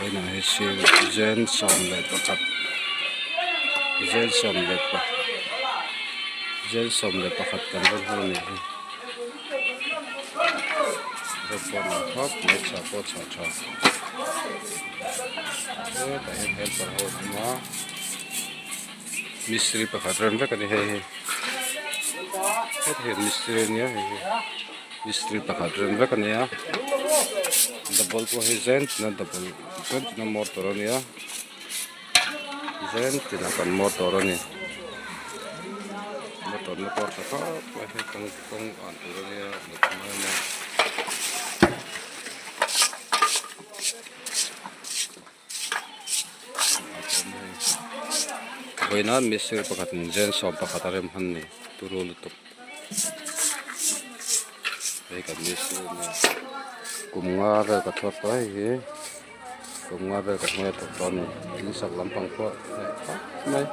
Vawiinah hi sir zen 11 zen sawm leh pa zen 11 kan rawn hmu a ni hi rod pawh a lang khawp mai chhuah pawh a chhuah tha hetah hian helper ho an awm a mistiri pakhat rem vek a ni hei hi hetah hian mistiri ania hei hi. Mistiri pakhat rem vek a ni a double pawh hi zen tina double zen tina motor a nia zen tina kan motor a ni motor na pawh a tha khawp mai hei kawng kawng an tur a nia vawiin a mistiri pakhat in zen 11 a rem han ni turu lutuk. Hei kan mistiri ania kum nga vel ka chhuat tawh hei hi kum nga vel ka hmel tawh tawh a ni in sak lampang pawh hnaih khawp mai.